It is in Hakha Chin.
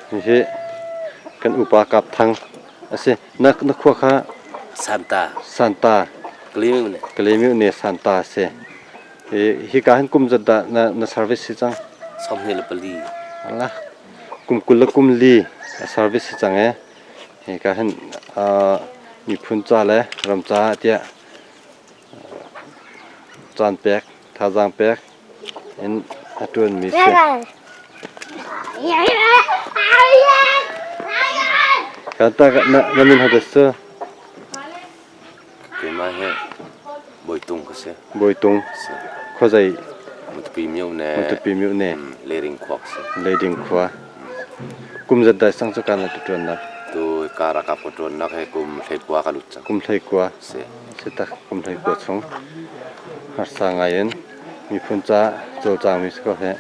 Hihi kan upa Kap Thang a si. Na na khua kha Santa. Santa. Kalymyo ne. Kalymyo ne Santa a si. Hi hika hin kum zat dah na na service si cang? 24. Alah. Kum 20 le kum li a service si cang e. Hika hin miphun ca le ram ca tiah caan pek, thazaang pek in a ṭuanmi si. Kata na na min hada su? Keimah hi Bawitung ka si. Bawitung. Khuazei? Matupi myo ne. Matupi myo ne. Leiring khua ka si. Leiring khua. Kum zat dai sang cu kan la ṭuan nak? Tu ka rakap ka ṭuan nak he kum hlei kua ka lut cang. Kum hlei kua. Si. Si tak kum hlei kua chung. Harsa ngai in miphun ca cawlcangmi si ko he.